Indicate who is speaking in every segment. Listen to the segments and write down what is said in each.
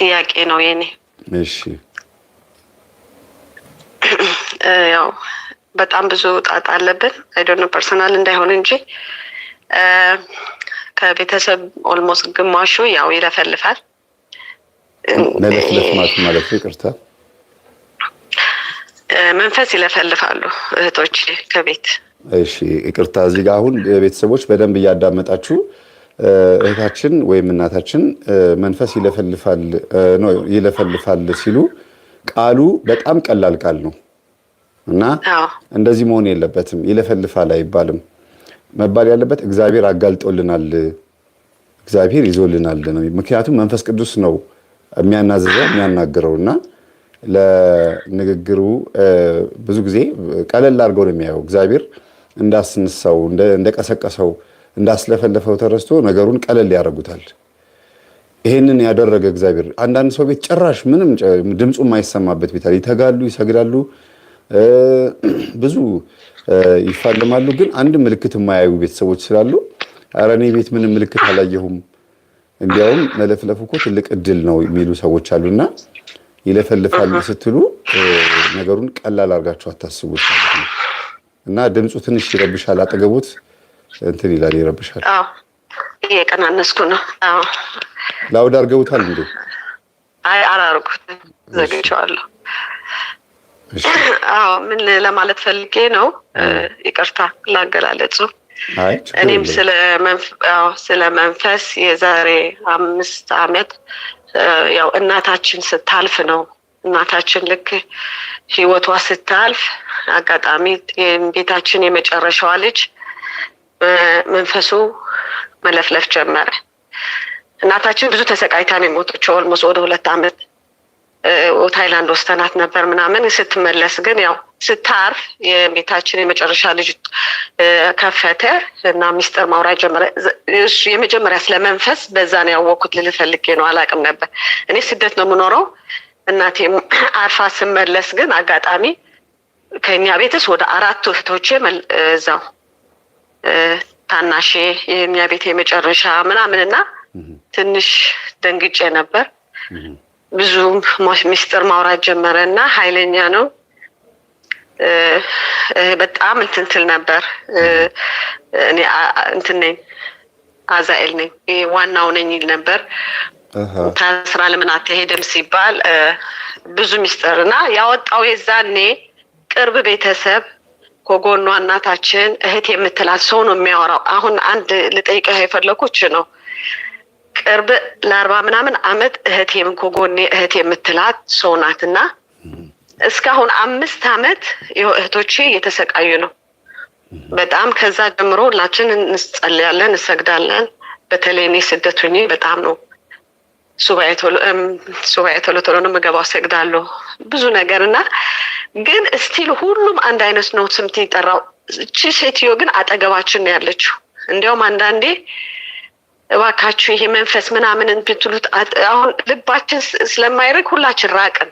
Speaker 1: ጥያቄ ነው የኔ።
Speaker 2: እሺ።
Speaker 1: ያው በጣም ብዙ ጣጣ አለብን። I don't know personal እንዳይሆን እንጂ ከቤተሰብ almost ግማሹ ያው ይለፈልፋል።
Speaker 2: መለፍለፍ ማለት ነው? ይቅርታ።
Speaker 1: መንፈስ ይለፈልፋሉ እህቶች ከቤት።
Speaker 2: እሺ ይቅርታ። እዚህ ጋር አሁን ቤተሰቦች በደንብ እያዳመጣችሁ፣ እህታችን ወይም እናታችን መንፈስ ይለፈልፋል ይለፈልፋል ሲሉ ቃሉ በጣም ቀላል ቃል ነው እና እንደዚህ መሆን የለበትም። ይለፈልፋል አይባልም። መባል ያለበት እግዚአብሔር አጋልጦልናል፣ እግዚአብሔር ይዞልናል ነው። ምክንያቱም መንፈስ ቅዱስ ነው የሚያናዝዘው፣ የሚያናግረው እና ለንግግሩ ብዙ ጊዜ ቀለል አድርገው ነው የሚያየው። እግዚአብሔር እንዳስነሳው፣ እንደቀሰቀሰው፣ እንዳስለፈለፈው ተረስቶ ነገሩን ቀለል ያደርጉታል። ይሄንን ያደረገ እግዚአብሔር፣ አንዳንድ ሰው ቤት ጭራሽ ምንም ድምፁ የማይሰማበት ቤት አለ። ይተጋሉ፣ ይሰግዳሉ፣ ብዙ ይፋለማሉ። ግን አንድ ምልክት የማያዩ ቤተሰቦች ስላሉ ኧረ እኔ ቤት ምንም ምልክት አላየሁም፣ እንዲያውም መለፍለፍ እኮ ትልቅ እድል ነው የሚሉ ሰዎች አሉና ይለፈልፋሉ ስትሉ ነገሩን ቀላል አድርጋችሁ አታስቡት ማለት ነው። እና ድምፁ ትንሽ ይረብሻል፣ አጠገቡት እንትን ይላል፣ ይረብሻል።
Speaker 1: እየቀናነስኩ ነው።
Speaker 2: Loud አድርገውታል እንዴ?
Speaker 1: አይ፣ አላደረኩትም፣ ዘግቼዋለሁ። አዎ፣ ምን ለማለት ፈልጌ ነው፣ ይቅርታ ላገላለጹ። እኔም ስለ መንፈስ የዛሬ 5 ዓመት ያው እናታችን ስታልፍ ነው። እናታችን ልክ ህይወቷ ስታልፍ አጋጣሚ ቤታችን የመጨረሻዋ ልጅ መንፈሱ መለፍለፍ ጀመረ። እናታችን ብዙ ተሰቃይታ ነው የሞተችው። Almost ወደ 2 ዓመት ታይላንድ ወስተናት ነበር ምናምን። ስትመለስ ግን ያው ስታርፍ የቤታችን የመጨረሻ ልጅ ከፈተ እና ሚስጥር ማውራት ጀመረ። እሱ የመጀመሪያ ስለ መንፈስ በዛ ነው ያወቅኩት ልል ፈልጌ ነው። አላውቅም ነበር። እኔ ስደት ነው የምኖረው። እናቴ አርፋ ስመለስ ግን አጋጣሚ ከኛ ቤትስ ወደ አራቱ እህቶቼ እዛው ታናሼ፣ የኛ ቤት የመጨረሻ ምናምን እና ትንሽ ደንግጬ ነበር። ብዙ ሚስጥር ማውራት ጀመረ እና ኃይለኛ ነው። በጣም እንትን ትል ነበር። እኔ እንትን ነኝ፣ አዛኤል ነኝ፣ ዋናው ነኝ ይል ነበር። ታስራ ለምን አትሄድም ሲባል ብዙ ሚስጥር እና ያወጣው የዛኔ ቅርብ ቤተሰብ ከጎኗ እናታችን እህት የምትላት ሰው ነው የሚያወራው። አሁን አንድ ልጠይቅህ የፈለኩት ነው፣ ቅርብ ለ40 ምናምን አመት እህቴም ከጎኔ እህት የምትላት ሰው ናት እና እስካሁን 5 አመት እህቶቼ እየተሰቃዩ ነው በጣም። ከዛ ጀምሮ ሁላችን እንጸልያለን፣ እንሰግዳለን። በተለይ እኔ ስደት ሆኜ በጣም ነው፣ ሱባኤ ቶሎ ቶሎ ነው የምገባው፣ ሰግዳለሁ ብዙ ነገር እና ግን still ሁሉም አንድ አይነት ነው ስምት ይጠራው። እቺ ሴትዮ ግን አጠገባችን ነው ያለችው። እንዲያውም አንዳንዴ እባካችሁ ይሄ መንፈስ ምናምን ብትሉት አሁን ልባችን ስለማይርቅ ሁላችን ራቅን።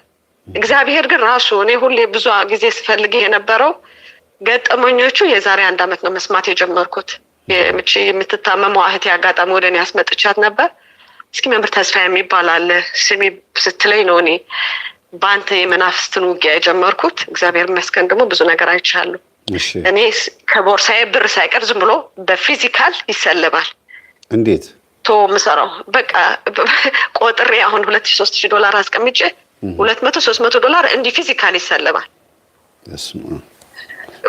Speaker 1: እግዚአብሔር ግን ራሱ እኔ ሁሌ ብዙ ጊዜ ስፈልግ የነበረው ገጠመኞቹ የዛሬ አንድ አመት ነው መስማት የጀመርኩት። የምትታመመው እህቴ አጋጣሚ ወደ እኔ ያስመጥቻት ነበር። እስኪ መምህር ተስፋ የሚባል አለ ስሚ ስትለኝ ነው እኔ በአንተ የመናፍስትን ውጊያ የጀመርኩት። እግዚአብሔር ይመስገን ደግሞ ብዙ ነገር አይቻለሁ። እኔ ከቦርሳዬ ብር ሳይቀር ዝም ብሎ በ physical ይሰለባል።
Speaker 2: እንዴት?
Speaker 1: ቶ ምሰራው በቃ ቆጥሬ አሁን 2000 3000 ዶላር አስቀምጬ 200 300 ዶላር እንዲህ physical ይሰለባል።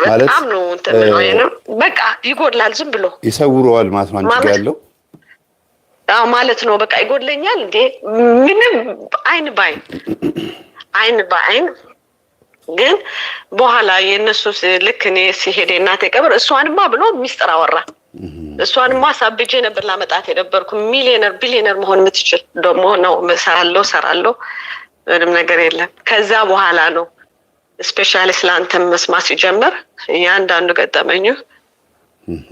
Speaker 1: በጣም ነው እንትን ነው፣ በቃ ይጎድላል። ዝም ብሎ
Speaker 2: ይሰውረዋል ማለት ነው። አንቺ ጋር ያለው
Speaker 1: አዎ ማለት ነው። በቃ ይጎድለኛል እንዴ፣ ምንም አይን ባይን አይን በአይን። ግን በኋላ የእነሱ ልክ እኔ ሲሄድ የእናቴ ቀብር እሷንማ ብሎ ሚስጥር አወራ። እሷንማ አሳብጄ ነበር ላመጣት የነበርኩ፣ millionaire billionaire መሆን የምትችል ደግሞ ነው። ሰራለሁ ሰራለሁ፣ ምንም ነገር የለም። ከዛ በኋላ ነው especially ስለአንተም መስማት ሲጀምር እያንዳንዱ ገጠመኙ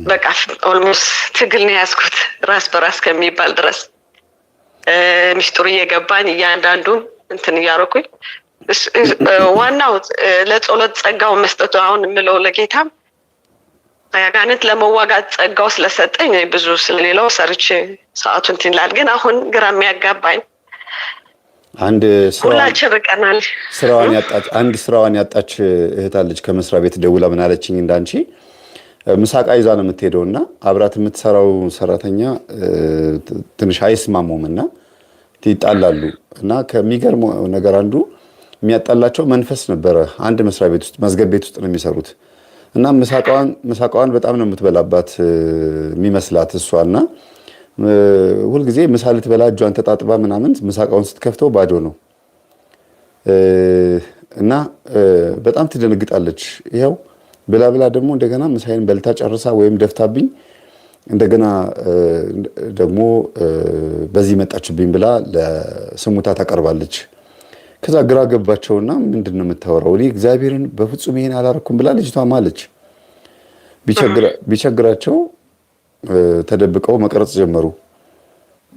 Speaker 1: በቃ almost ትግል ነው የያዝኩት ራስ በራስ ከሚባል ድረስ፣ ሚስጥሩ እየገባኝ እያንዳንዱን እንትን እያደረኩኝ፣ ዋናው ለጸሎት ጸጋው መስጠቱ፣ አሁን የምለው ለጌታም አጋንንት ለመዋጋት ጸጋው ስለሰጠኝ ብዙ ስለሌላው ሰርቼ ሰዓቱ እንትን ይላል። ግን አሁን ግራ የሚያጋባኝ
Speaker 2: አንድ
Speaker 1: ሁላችን ርቀናል።
Speaker 2: ስራዋን ያጣች አንድ ስራዋን ያጣች እህት አለች። ከመስሪያ ቤት ደውላ ምን አለችኝ፣ እንዳንቺ ምሳቃ ይዛ ነው የምትሄደው እና አብራት የምትሰራው ሰራተኛ ትንሽ አይስማሙም እና ይጣላሉ። እና ከሚገርመው ነገር አንዱ የሚያጣላቸው መንፈስ ነበረ። አንድ መስሪያ ቤት ውስጥ መዝገብ ቤት ውስጥ ነው የሚሰሩት እና ምሳቃዋን በጣም ነው የምትበላባት የሚመስላት እሷ። እና ሁልጊዜ ምሳ ልትበላ እጇን ተጣጥባ ምናምን ምሳቃውን ስትከፍተው ባዶ ነው እና በጣም ትደነግጣለች። ይኸው ብላ ብላ ደግሞ እንደገና ምሳዬን በልታ ጨርሳ ወይም ደፍታብኝ እንደገና ደግሞ በዚህ መጣችብኝ ብላ ለስሙታ ታቀርባለች። ከዛ ግራ ገባቸውና ምንድን ነው የምታወራው? እኔ እግዚአብሔርን በፍጹም ይሄን አላረኩም ብላ ልጅቷ ማለች። ቢቸግራቸው ተደብቀው መቅረጽ ጀመሩ።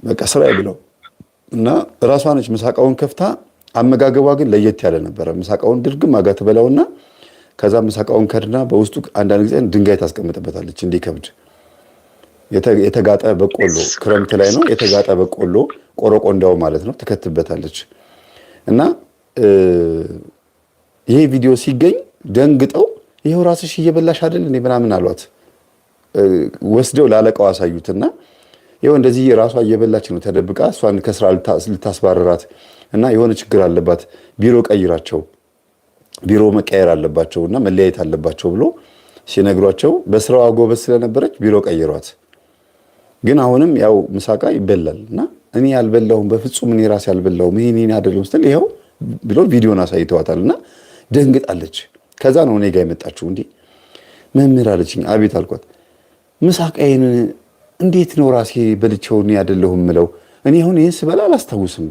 Speaker 2: በቃ ስራዬ ብለው እና ራሷ ነች ምሳቃውን ከፍታ። አመጋገቧ ግን ለየት ያለ ነበረ። ምሳቃውን ድርግም አጋ ትበላውና ከዛ ምሳቃውን ከድና በውስጡ አንዳንድ ጊዜ ድንጋይ ታስቀምጥበታለች እንዲከብድ። የተጋጠ በቆሎ ክረምት ላይ ነው የተጋጠ በቆሎ ቆረቆንዳው ማለት ነው ትከትበታለች። እና ይሄ ቪዲዮ ሲገኝ ደንግጠው ይሄው ራስሽ እየበላሽ አይደል እንዴ ምናምን አሏት። ወስደው ላለቃው አሳዩትና ይኸው እንደዚህ ራሷ እየበላች ነው ተደብቃ፣ እሷን ከስራ ልታስባረራት እና የሆነ ችግር አለባት፣ ቢሮ ቀይራቸው፣ ቢሮ መቀየር አለባቸው እና መለያየት አለባቸው ብሎ ሲነግሯቸው በስራዋ ጎበዝ ስለነበረች ቢሮ ቀይሯት። ግን አሁንም ያው ምሳቃ ይበላል እና እኔ ያልበላሁም በፍጹም እኔ ራሴ ያልበላሁም ይሄ እኔን አይደለም ስትል ይኸው ብሎ ቪዲዮን አሳይተዋታል እና ደንግጣለች። ከዛ ነው እኔ ጋር የመጣችው። እንዲህ መምህር አለችኝ። አቤት አልኳት። ምሳቃዬን እንዴት ነው ራሴ በልቼው እኔ አይደለሁም ምለው? እኔ አሁን ይህን ስበላ አላስታውስም፣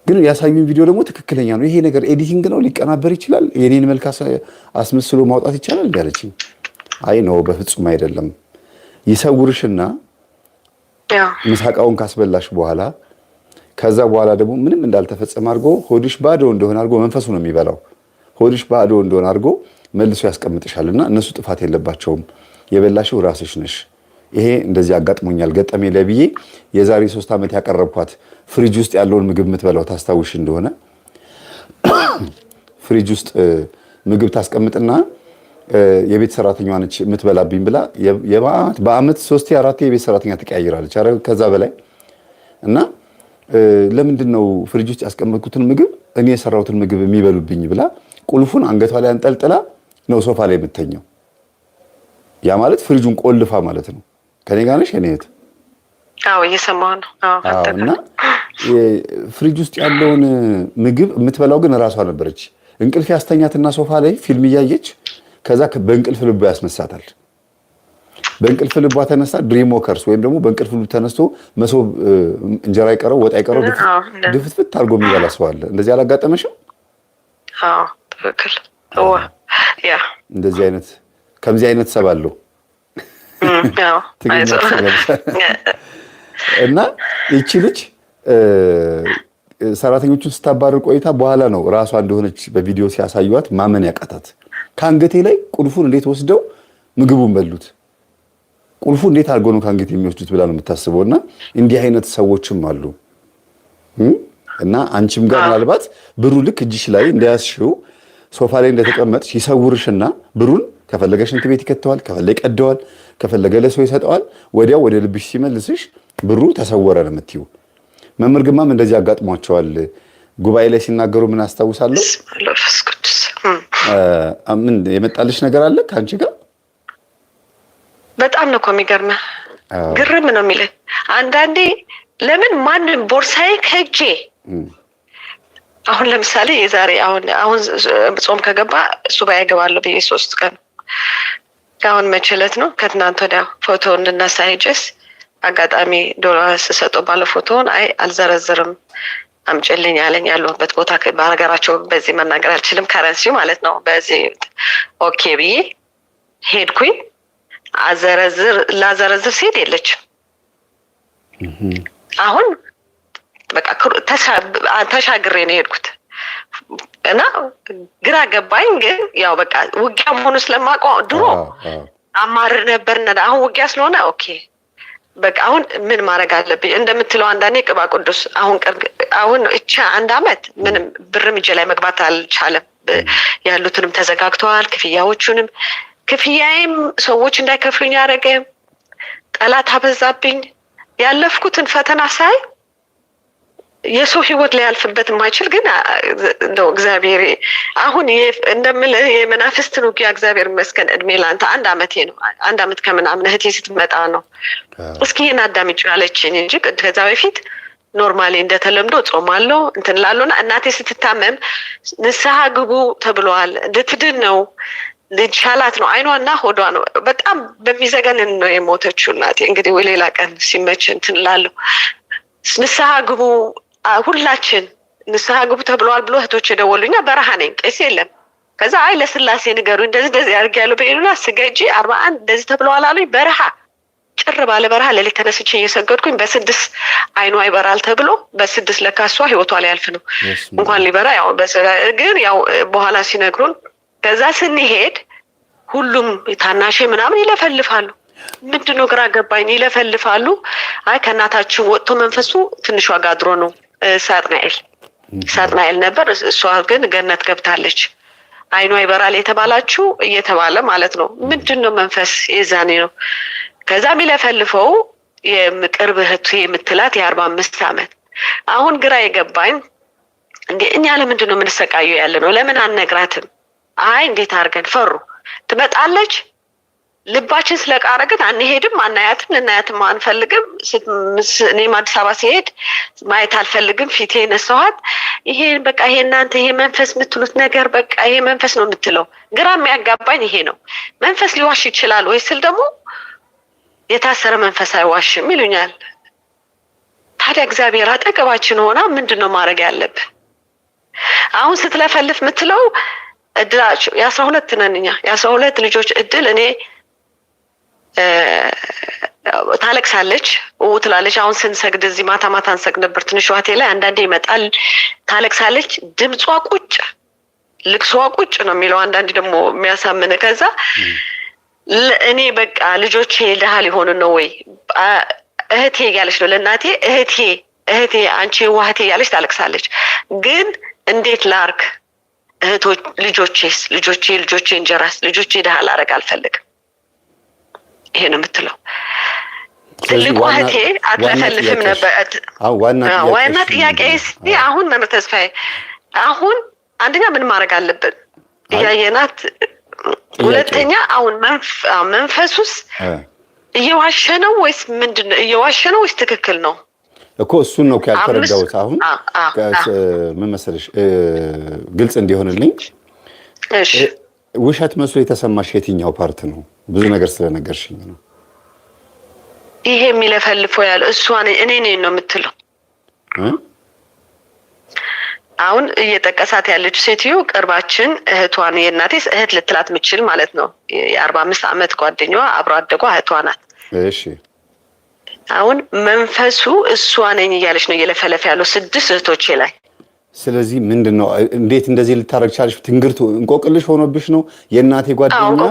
Speaker 2: ግን ያሳዩኝ ቪዲዮ ደግሞ ትክክለኛ ነው። ይሄ ነገር editing ነው፣ ሊቀናበር ይችላል፣ የኔን መልክ አስመስሎ ማውጣት ይቻላል እንዲ አለችኝ። አይ ነው በፍጹም አይደለም። ይሰውርሽና ምሳቃውን ካስበላሽ በኋላ ከዛ በኋላ ደግሞ ምንም እንዳልተፈጸመ አድርጎ ሆድሽ ባዶ እንደሆነ አድርጎ መንፈሱ ነው የሚበላው። ሆድሽ ባዶ እንደሆነ አድርጎ መልሶ ያስቀምጥሻል። እና እነሱ ጥፋት የለባቸውም፣ የበላሽው ራስሽ ነሽ። ይሄ እንደዚህ አጋጥሞኛል ገጠሜ ለብዬ የዛሬ 3 ዓመት ያቀረብኳት ፍሪጅ ውስጥ ያለውን ምግብ የምትበላው ታስታውሽ እንደሆነ ፍሪጅ ውስጥ ምግብ ታስቀምጥና የቤት ሰራተኛዋ ነች የምትበላብኝ ብላ በአመት 3 4 የቤት ሰራተኛ ትቀያይራለች። ኧረ ከዛ በላይ እና ለምንድን ነው ፍሪጅ ውስጥ ያስቀመጥኩትን ምግብ እኔ የሰራሁትን ምግብ የሚበሉብኝ ብላ ቁልፉን አንገቷ ላይ አንጠልጥላ ነው ሶፋ ላይ የምተኛው። ያ ማለት ፍሪጁን ቆልፋ ማለት ነው። ከኔ ጋር ነሽ የኔ እህት?
Speaker 1: አዎ እየሰማሁ ነው።
Speaker 2: አዎ እና ፍሪጅ ውስጥ ያለውን ምግብ የምትበላው ግን እራሷ ነበረች። እንቅልፍ ያስተኛትና ሶፋ ላይ ፊልም እያየች ከዛ በእንቅልፍ ልቧ ያስነሳታል። በእንቅልፍ ልቧ ተነሳ dream walkers ወይም ደግሞ በእንቅልፍ ልቡ ተነስቶ መሶብ እንጀራ አይቀረው ወጥ አይቀረው ድፍትፍት አድርጎ የሚበላ ሰው አለ። እንደዚህ አላጋጠመሽም?
Speaker 1: አዎ ትክክል።
Speaker 2: እንደዚህ አይነት ከምዚህ አይነት ሰብ አለው እና ይቺ ልጅ ሰራተኞቹን ስታባርር ቆይታ በኋላ ነው ራሷ እንደሆነች በቪዲዮ ሲያሳዩት ማመን ያቃታት። ከአንገቴ ላይ ቁልፉን እንዴት ወስደው ምግቡን በሉት፣ ቁልፉ እንዴት አድርገው ነው ከአንገቴ የሚወስዱት ብላ ነው የምታስበው። እና እንዲህ አይነት ሰዎችም አሉ። እና አንቺም ጋር ምናልባት ብሩ ልክ እጅሽ ላይ እንደያዝሽው ሶፋ ላይ እንደተቀመጥሽ ይሰውርሽና ብሩን ከፈለገ ሽንት ቤት ይከተዋል፣ ከፈለገ ይቀደዋል፣ ከፈለገ ለሰው ይሰጠዋል። ወዲያው ወደ ልብሽ ሲመልስሽ ብሩ ተሰወረ ነው የምትይው። መምህር ግርማም እንደዚህ አጋጥሟቸዋል። ጉባኤ ላይ ሲናገሩ ምን አስታውሳለሁ፣ ምን የመጣልሽ ነገር አለ ከአንቺ ጋር?
Speaker 1: በጣም ነው እኮ የሚገርምህ፣ ግርም ነው የሚለኝ አንዳንዴ። ለምን ማንም ቦርሳዬ ከእጄ አሁን ለምሳሌ የዛሬ አሁን አሁን ጾም ከገባ ሱባኤ እገባለሁ ብዬ 3 ቀን አሁን መቼ ዕለት ነው? ከትናንት ወዲያ ፎቶ እንድነሳ ሄጄስ አጋጣሚ ዶላር ስሰጠው ባለ ፎቶውን አይ አልዘረዝርም አምጪልኝ አለኝ። ያለሁበት ቦታ በሀገራቸው በዚህ መናገር አልችልም፣ currency ው ማለት ነው። በዚህ okay ብዬ ሄድኩኝ። ላዘረዝር ሲሄድ የለችም። አሁን በቃ ተሻግሬ ነው የሄድኩት እና ግራ ገባኝ። ግን ያው በቃ ውጊያ መሆኑ ስለማውቀው ድሮ አማርር ነበር። አሁን ውጊያ ስለሆነ okay በቃ አሁን ምን ማድረግ አለብኝ እንደምትለው አንዳንዴ ቅባ ቅዱስ አሁን አሁን እቻ አንድ አመት ምንም ብርም እጄ ላይ መግባት አልቻለም። ያሉትንም ተዘጋግተዋል። ክፍያዎቹንም ክፍያዬም ሰዎች እንዳይከፍሉኝ ያደረገ ጠላት አበዛብኝ። ያለፍኩትን ፈተና ሳይ የሰው ህይወት ሊያልፍበት የማይችል ግን እንደው እግዚአብሔር አሁን እንደምልህ የመናፍስትን ውጊያ እግዚአብሔር ይመስገን እድሜ ለአንተ አንድ አመቴ ነው። አንድ አመት ከምናምን እህቴ ስትመጣ ነው እስኪ ይህን አዳምጪ አለችኝ እንጂ ከዛ በፊት normally እንደተለምዶ ጾማለሁ እንትን እላለሁ። እና እናቴ ስትታመም ንስሐ ግቡ ተብለዋል። ልትድን ነው ልቻላት ነው አይኗና ሆዷ ነው። በጣም በሚዘገንን ነው የሞተችው እናቴ። እንግዲህ ወይ ሌላ ቀን ሲመች እንትን እላለሁ። ንስሐ ግቡ ሁላችን ንስሐ ግቡ ተብለዋል ብሎ እህቶች የደወሉኛ በረሃ ነኝ፣ ቄስ የለም። ከዛ አይ ለስላሴ ንገሩ እንደዚህ እንደዚህ አድርጌያለሁ በሄዱና ስገጂ 41 እንደዚህ ተብለዋል አሉኝ። በረሃ ጭር ባለ በረሃ ሌሊት ተነስቼ እየሰገድኩኝ በ6 አይኗ ይበራል ተብሎ በ6 ለካ እሷ ህይወቷ ሊያልፍ ነው እንኳን ሊበራ ያው ግን ያው በኋላ ሲነግሩን ከዛ ስንሄድ ሁሉም ታናሼ ምናምን ይለፈልፋሉ። ምንድነው ግራ ገባኝ። ይለፈልፋሉ። አይ ከእናታችን ወጥቶ መንፈሱ ትንሿ ጋድሮ ነው ሳጥናኤል ሳጥናኤል ነበር። እሷ ግን ገነት ገብታለች። አይኗ ይበራል የተባላችሁ እየተባለ ማለት ነው። ምንድነው መንፈስ የዛኔ ነው። ከዛ የሚለፈልፈው የቅርብ እህቱ የምትላት የ45 ዓመት አሁን ግራ የገባኝ እንዴ እኛ ለምንድን ነው የምንሰቃየው ያለ ነው? ለምን አንነግራትም? አይ እንዴት አድርገን ፈሩ። ትመጣለች ልባችን ስለቃረ ግን አንሄድም፣ አናያትም፣ ልናያትም አንፈልግም። እኔም አዲስ አበባ ሲሄድ ማየት አልፈልግም። ፊቴ ነሳኋት። ይሄ በቃ ይሄ እናንተ ይሄ መንፈስ የምትሉት ነገር በቃ ይሄ መንፈስ ነው የምትለው። ግራ የሚያጋባኝ ይሄ ነው። መንፈስ ሊዋሽ ይችላል ወይ ስል ደግሞ የታሰረ መንፈስ አይዋሽም ይሉኛል። ታዲያ እግዚአብሔር አጠገባችን ሆና ምንድን ነው ማድረግ ያለብን? አሁን ስትለፈልፍ የምትለው እድላቸው የ12 ነን እኛ የ12 ልጆች እድል እኔ ታለቅሳለች ትላለች። አሁን ስንሰግድ እዚህ ማታ ማታ እንሰግድ ነበር ትንሽ ዋቴ ላይ አንዳንዴ ይመጣል። ታለቅሳለች። ድምጿ ቁጭ ልቅሷ ቁጭ ነው የሚለው አንዳንዴ ደግሞ የሚያሳምን። ከዛ እኔ በቃ ልጆቼ ድሃ ሊሆኑ ነው ወይ እህቴ እያለች ነው ለእናቴ እህቴ እህቴ አንቺ ዋህቴ እያለች ታለቅሳለች። ግን እንዴት ላርክ እህቶች ልጆቼስ ልጆቼ ልጆቼ እንጀራስ ልጆቼ ድሃ ላረግ አልፈልግም። ይሄ ነው የምትለው። ትልቋ እህቴ አትለፈልፍም ነበር። ዋና ጥያቄ አሁን መምህር ተስፋዬ አሁን አንደኛ ምን ማድረግ አለብን እያየናት፣ ሁለተኛ አሁን መንፈሱስ እየዋሸ ነው ወይስ ምንድን ነው? እየዋሸ ነው ወይስ ትክክል ነው?
Speaker 2: እኮ እሱን ነው ያልተረዳሁት። አሁን ምን መሰለሽ ግልጽ እንዲሆንልኝ ውሸት መስሎ የተሰማሽ የትኛው part ነው? ብዙ ነገር ስለነገርሽኝ ነው።
Speaker 1: ይሄ የሚለፈልፈው ያለው እሷ እኔ ነኝ ነው የምትለው። አሁን እየጠቀሳት ያለችው ሴትዮ ቅርባችን እህቷን የእናቴ እህት ልትላት የምችል ማለት ነው። የ45 ዓመት ጓደኛዋ አብሮ አደጓ እህቷ ናት።
Speaker 2: እሺ
Speaker 1: አሁን መንፈሱ እሷ ነኝ እያለች ነው እየለፈለፈ ያለው 6 እህቶቼ ላይ።
Speaker 2: ስለዚህ ምንድን ነው እንዴት እንደዚህ ልታረግ ቻለሽ? ትንግርቱ እንቆቅልሽ ሆኖብሽ ነው? የእናቴ ጓደኛ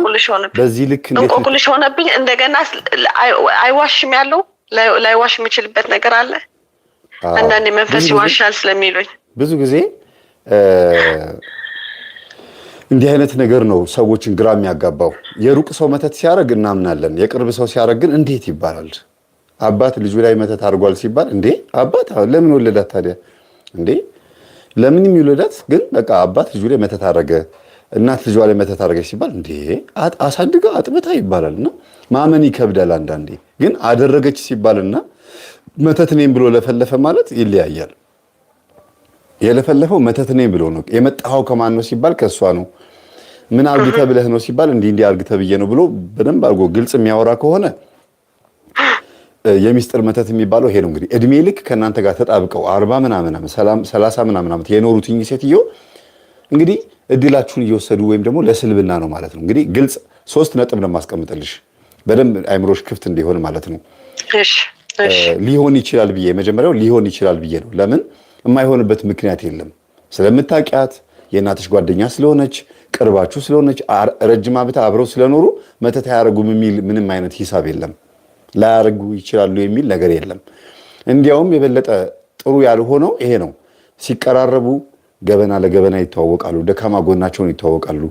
Speaker 2: በዚህ ልክ
Speaker 1: እንቆቅልሽ ሆነብኝ። እንደገና አይዋሽም ያለው ላይዋሽ የሚችልበት ነገር አለ። አንዳንዴ መንፈስ ይዋሻል ስለሚሉኝ
Speaker 2: ብዙ ጊዜ እንዲህ አይነት ነገር ነው ሰዎችን ግራ የሚያጋባው። የሩቅ ሰው መተት ሲያደርግ እናምናለን። የቅርብ ሰው ሲያደርግ ግን እንዴት ይባላል? አባት ልጁ ላይ መተት አድርጓል ሲባል እንዴ አባት ለምን ወለዳት ታዲያ? እንዴ ለምን የሚወለዳት ግን በቃ አባት ልጁ ላይ መተት አደረገ፣ እናት ልጇ ላይ መተት አደረገች ሲባል እንዴ አሳድጋ አጥብታ ይባላል። እና ማመን ይከብዳል አንዳንዴ። ግን አደረገች ሲባልና መተት ነኝ ብሎ ለፈለፈ ማለት ይለያያል። የለፈለፈው መተት ነኝ ብሎ ነው። የመጣኸው ከማን ነው ሲባል ከእሷ ነው። ምን አርግ ተብለህ ነው ሲባል እንዲህ እንዲህ አርግ ተብዬ ነው ብሎ በደንብ አድርጎ ግልጽ የሚያወራ ከሆነ የሚስጥር መተት የሚባለው ይሄ ነው። እንግዲህ እድሜ ልክ ከእናንተ ጋር ተጣብቀው 40 ምናምን ዓመት 30 ምናምን ዓመት የኖሩት እኚህ ሴትዮ እንግዲህ እድላችሁን እየወሰዱ ወይም ደግሞ ለስልብና ነው ማለት ነው። እንግዲህ ግልጽ 3 ነጥብ ነው የማስቀምጥልሽ በደንብ አይምሮሽ ክፍት እንዲሆን ማለት ነው። ሊሆን ይችላል ብዬ የመጀመሪያው ሊሆን ይችላል ብዬ ነው። ለምን የማይሆንበት ምክንያት የለም። ስለምታውቂያት የእናትሽ ጓደኛ ስለሆነች ቅርባችሁ ስለሆነች ረጅም ዓመት አብረው ስለኖሩ መተት አያደርጉም የሚል ምንም አይነት ሂሳብ የለም። ላያደርጉ ይችላሉ የሚል ነገር የለም። እንዲያውም የበለጠ ጥሩ ያልሆነው ይሄ ነው። ሲቀራረቡ ገበና ለገበና ይተዋወቃሉ፣ ደካማ ጎናቸውን ይተዋወቃሉ።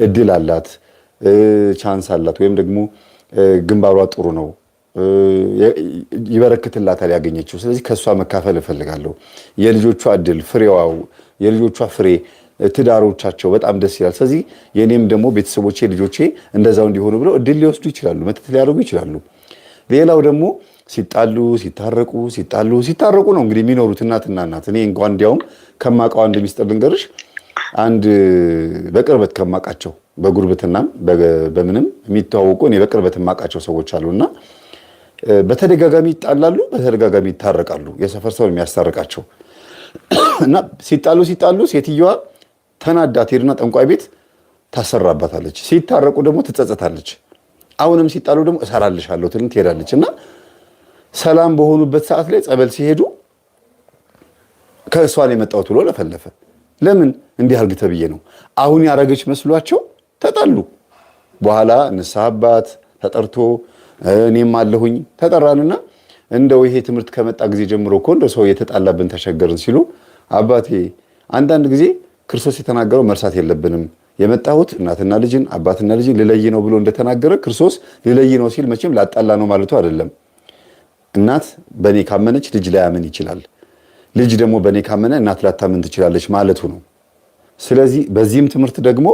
Speaker 2: እድል አላት፣ chance አላት፣ ወይም ደግሞ ግንባሯ ጥሩ ነው፣ ይበረክትላታል ያገኘችው። ስለዚህ ከእሷ መካፈል እፈልጋለሁ። የልጆቿ እድል ፍሬዋው፣ የልጆቿ ፍሬ ትዳሮቻቸው በጣም ደስ ይላል። ስለዚህ የኔም ደግሞ ቤተሰቦቼ ልጆቼ እንደዛው እንዲሆኑ ብለው እድል ሊወስዱ ይችላሉ፣ መተት ሊያደርጉ ይችላሉ። ሌላው ደግሞ ሲጣሉ ሲታረቁ ሲጣሉ ሲታረቁ ነው እንግዲህ የሚኖሩት እናትና እናት። እኔ እንኳን እንዲያውም ከማውቀው አንድ ሚስጥር ልንገርሽ። አንድ በቅርበት ከማውቃቸው በጉርብትናም በምንም የሚተዋወቁ እኔ በቅርበት የማውቃቸው ሰዎች አሉና በተደጋጋሚ ይጣላሉ፣ በተደጋጋሚ ይታረቃሉ። የሰፈር ሰው የሚያስታርቃቸው እና ሲጣሉ ሲጣሉ ሴትየዋ ተናዳ ትሄድና ጠንቋይ ቤት ታሰራባታለች። ሲታረቁ ደግሞ ትጸጸታለች። አሁንም ሲጣሉ ደግሞ እሰራልሻለሁ ትልን ትሄዳለች። እና ሰላም በሆኑበት ሰዓት ላይ ጸበል ሲሄዱ ከእሷን የመጣሁት ብሎ ለፈለፈ። ለምን እንዲህ አድርግ ተብዬ ነው። አሁን ያረገች መስሏቸው ተጣሉ። በኋላ ንስሐ አባት ተጠርቶ እኔም አለሁኝ ተጠራንና እንደው ይሄ ትምህርት ከመጣ ጊዜ ጀምሮ እኮ እንደው ሰው የተጣላብን ተቸገርን ሲሉ፣ አባቴ አንዳንድ ጊዜ ክርስቶስ የተናገረው መርሳት የለብንም፣ የመጣሁት እናትና ልጅን አባትና ልጅን ልለይ ነው ብሎ እንደተናገረ፣ ክርስቶስ ልለይ ነው ሲል መቼም ላጣላ ነው ማለቱ አይደለም። እናት በእኔ ካመነች ልጅ ላያምን ይችላል። ልጅ ደግሞ በእኔ ካመነ እናት ላታምን ትችላለች ማለቱ ነው። ስለዚህ በዚህም ትምህርት ደግሞ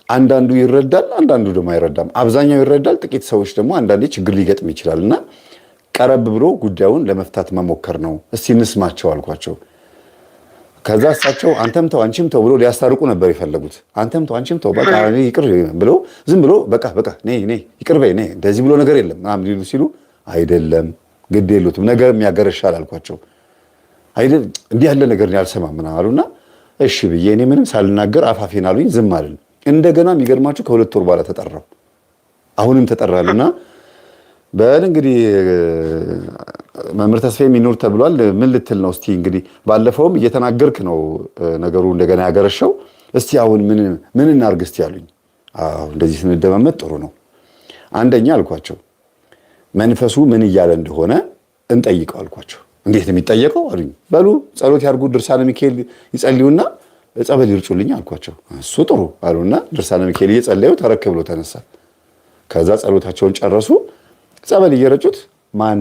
Speaker 2: አንዳንዱ ይረዳል፣ አንዳንዱ ደግሞ አይረዳም። አብዛኛው ይረዳል፣ ጥቂት ሰዎች ደግሞ አንዳንዴ ችግር ሊገጥም ይችላል እና ቀረብ ብሎ ጉዳዩን ለመፍታት መሞከር ነው። እስቲ እንስማቸው አልኳቸው። ከዛ እሳቸው አንተም ተው አንቺም ተው ብሎ ሊያስታርቁ ነበር የፈለጉት። አንተም ተው አንቺም ተው በቃ ይቅር ብሎ ዝም ብሎ በቃ በቃ ነይ ነይ ይቅር በይ ነይ እንደዚህ ብሎ ነገር የለም ምናምን ሊሉ ሲሉ፣ አይደለም ግድ የሉትም ነገር የሚያገረሻል አልኳቸው። አይደል እንዲህ ያለ ነገር አልሰማም ምናምን አሉና እሺ ብዬ እኔ ምንም ሳልናገር አፋፌን አሉኝ፣ ዝም አልን። እንደገና የሚገርማችሁ ከ2 ወር በኋላ ተጠራው። አሁንም ተጠራልና በል እንግዲህ መምህር ተስፋዬ የሚኖር ተብሏል። ምን ልትል ነው? እስቲ እንግዲህ ባለፈውም እየተናገርክ ነው ነገሩ እንደገና ያገረሸው። እስቲ አሁን ምን ምን እናርግ እስቲ አሉኝ። አዎ እንደዚህ ስንደማመጥ ጥሩ ነው። አንደኛ አልኳቸው መንፈሱ ምን እያለ እንደሆነ እንጠይቀው አልኳቸው። እንዴት ነው የሚጠየቀው አሉኝ። በሉ ጸሎት ያርጉ፣ ድርሳነ ሚካኤል ይጸልዩና ጸበል ይርጩልኝ አልኳቸው። እሱ ጥሩ አሉና ድርሳነ ሚካኤል እየጸለዩ ተረክ ብሎ ተነሳ። ከዛ ጸሎታቸውን ጨረሱ። ጸበል እየረጩት ማን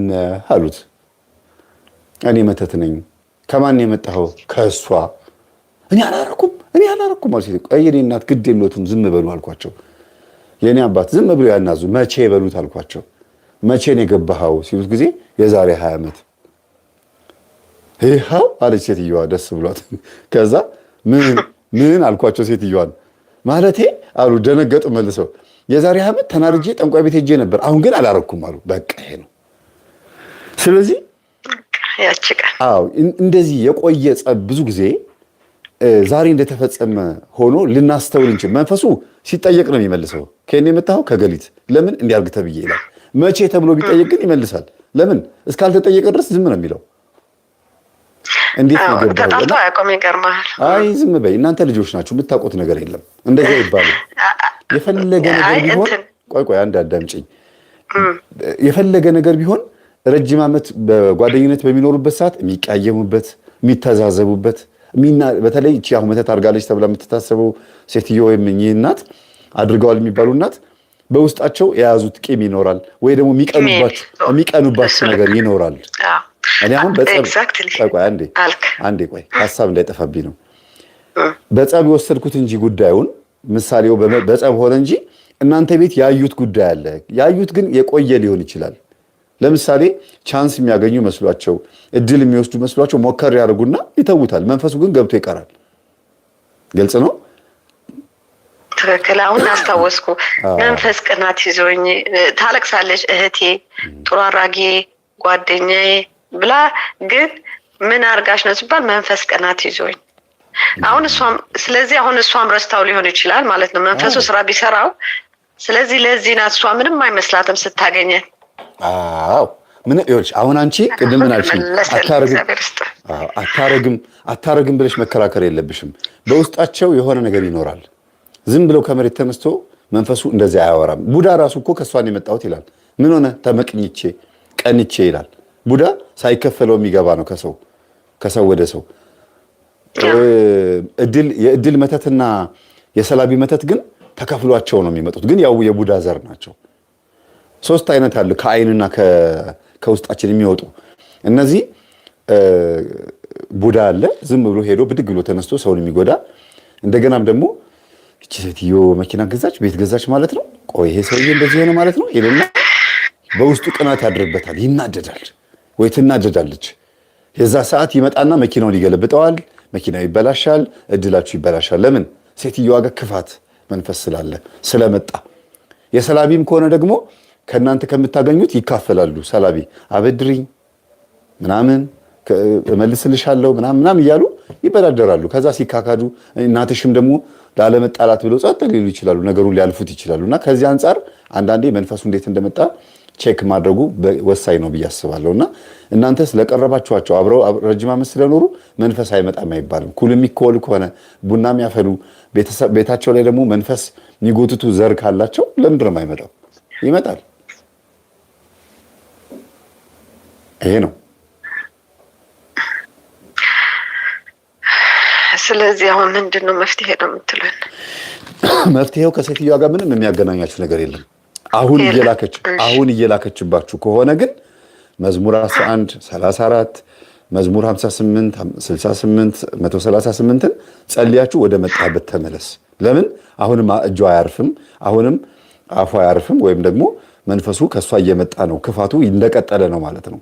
Speaker 2: አሉት። እኔ መተት ነኝ። ከማን የመጣኸው? ከእሷ። እኔ አላረኩም፣ እኔ አላረኩም አሉ። ቆይ የኔ እናት ግድ የለዎትም ዝም በሉ አልኳቸው። የኔ አባት ዝም ብሎ ያናዙ። መቼ በሉት አልኳቸው። መቼ ነው የገባኸው ሲሉት ጊዜ የዛሬ 20 ዓመት ይኸው አለች ሴትየዋ ደስ ብሏት። ከዛ ምን ምን አልኳቸው ሴትየዋን ማለቴ አሉ። ደነገጡ መልሰው። የዛሬ ዓመት ተናድጄ ጠንቋይ ቤት ሄጄ ነበር፣ አሁን ግን አላረኩም አሉ። በቃ ይሄ ነው። ስለዚህ አዎ እንደዚህ የቆየ ጸብ ብዙ ጊዜ ዛሬ እንደተፈጸመ ሆኖ ልናስተውል እንችል። መንፈሱ ሲጠየቅ ነው የሚመልሰው። ከኔ የመጣኸው ከገሊት ለምን እንዲያርግ ተብዬ ይላል። መቼ ተብሎ ቢጠየቅ ግን ይመልሳል። ለምን እስካልተጠየቀ ድረስ ዝም ነው የሚለው። እንዴት ነው ገባው?
Speaker 1: ተጣልቶ አያውቁም። ይገርምሃል።
Speaker 2: አይ ዝም በይ እናንተ ልጆች ናችሁ የምታውቁት ነገር የለም። እንደዛ ይባሉ። የፈለገ ነገር ቢሆን ቆይ ቆይ አንድ አዳምጪኝ። የፈለገ ነገር ቢሆን ረጅም ዓመት በጓደኝነት በሚኖሩበት ሰዓት የሚቀያየሙበት፣ የሚተዛዘቡበት፣ በተለይ እቺ አሁን መተት አድርጋለች ተብላ የምትታሰበው ሴትዮ ወይም እኚህ እናት አድርገዋል የሚባሉ እናት በውስጣቸው የያዙት ቂም ይኖራል፣ ወይ ደግሞ የሚቀኑባቸው ነገር ይኖራል። እኔ አሁን በጸብ ቆይ አንዴ አንዴ ቆይ ሀሳብ እንዳይጠፋብኝ ነው። በጸብ የወሰድኩት እንጂ ጉዳዩን ምሳሌው በጸብ ሆነ እንጂ እናንተ ቤት ያዩት ጉዳይ አለ። ያዩት ግን የቆየ ሊሆን ይችላል። ለምሳሌ chance የሚያገኙ መስሏቸው እድል የሚወስዱ መስሏቸው ሞከር ያደርጉና ይተውታል። መንፈሱ ግን ገብቶ ይቀራል። ግልጽ ነው።
Speaker 1: ትክክል። አሁን አስታወስኩ። መንፈስ ቅናት ይዞኝ ታለቅሳለች እህቴ፣ ጥሩ አራጌ ጓደኛዬ ብላ፣ ግን ምን አርጋሽ ነው ሲባል መንፈስ ቅናት ይዞኝ አሁን እሷም፣ ስለዚህ አሁን እሷም ረስታው ሊሆን ይችላል ማለት ነው መንፈሱ ስራ ቢሰራው። ስለዚህ ለዚህ ናት እሷ ምንም አይመስላትም ስታገኘን።
Speaker 2: አዎ ምን ይኸውልሽ፣ አሁን አንቺ ቅድም ምን አልሽኝ? አታረግም አታረግም ብለሽ መከራከር የለብሽም። በውስጣቸው የሆነ ነገር ይኖራል። ዝም ብለው ከመሬት ተነስቶ መንፈሱ እንደዚያ አያወራም። ቡዳ ራሱ እኮ ከእሷን የመጣሁት ይላል። ምን ሆነ? ተመቅኝቼ ቀንቼ ይላል። ቡዳ ሳይከፈለው የሚገባ ነው ከሰው ከሰው ወደ ሰው። የእድል መተትና የሰላቢ መተት ግን ተከፍሏቸው ነው የሚመጡት። ግን ያው የቡዳ ዘር ናቸው። ሶስት አይነት አሉ ከአይንና ከውስጣችን የሚወጡ እነዚህ። ቡዳ አለ፣ ዝም ብሎ ሄዶ ብድግ ብሎ ተነስቶ ሰውን የሚጎዳ። እንደገናም ደግሞ እቺ ሴትዮ መኪና ገዛች፣ ቤት ገዛች ማለት ነው፣ ቆይ ይሄ ሰውዬ እንደዚህ ሆነ ማለት ነው ይልና በውስጡ ቅናት ያድርበታል፣ ይናደዳል ወይ ትናደዳለች። የዛ ሰዓት ይመጣና መኪናውን ይገለብጠዋል፣ መኪናው ይበላሻል፣ እድላችሁ ይበላሻል። ለምን? ሴትዮዋ ጋር ክፋት መንፈስ ስላለ ስለመጣ። የሰላቢም ከሆነ ደግሞ ከእናንተ ከምታገኙት ይካፈላሉ። ሰላቢ አበድሪኝ ምናምን እመልስልሻለሁ ምናምን ምናምን እያሉ ይበዳደራሉ። ከዛ ሲካካዱ እናትሽም ደግሞ ላለመጣላት ብለው ጸጥ ሊሉ ይችላሉ፣ ነገሩን ሊያልፉት ይችላሉ። እና ከዚህ አንጻር አንዳንዴ መንፈሱ እንዴት እንደመጣ check ማድረጉ ወሳኝ ነው ብዬ አስባለሁ። እና እናንተ ስለቀረባችኋቸው አብረው ረጅም ዓመት ስለኖሩ መንፈስ አይመጣም አይባልም። ኩል የሚኮል ከሆነ፣ ቡና የሚያፈሉ፣ ቤታቸው ላይ ደግሞ መንፈስ የሚጎትቱ ዘር ካላቸው ለምንድን ነው የማይመጣው? ይመጣል። ይሄ ነው።
Speaker 1: ስለዚህ አሁን ምንድን ነው መፍትሄ ነው የምትሉን?
Speaker 2: መፍትሄው ከሴትዮዋ ጋር ምንም የሚያገናኛችሁ ነገር የለም። አሁን እየላከችባችሁ ከሆነ ግን መዝሙር 11 34፣ መዝሙር 58 68፣ 138ን ጸልያችሁ ወደ መጣበት ተመለስ። ለምን አሁንም እጇ አያርፍም፣ አሁንም አፏ አያርፍም፣ ወይም ደግሞ መንፈሱ ከእሷ እየመጣ ነው፣ ክፋቱ እንደቀጠለ ነው ማለት ነው።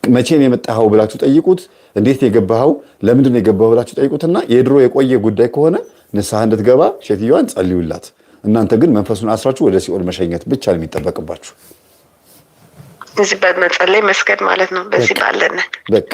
Speaker 2: መቼ ነው የመጣኸው ብላችሁ ጠይቁት። እንዴት ነው የገባኸው፣ ለምንድን ነው የገባኸው ብላችሁ ጠይቁትና የድሮ የቆየ ጉዳይ ከሆነ ንስሐ እንድትገባ ሴትዮዋን ጸልዩላት። እናንተ ግን መንፈሱን አስራችሁ ወደ ሲኦል መሸኘት ብቻ ነው የሚጠበቅባችሁ።
Speaker 1: እዚህ በመጸለይ መስገድ ማለት ነው። በዚህ ባለን
Speaker 2: በቃ።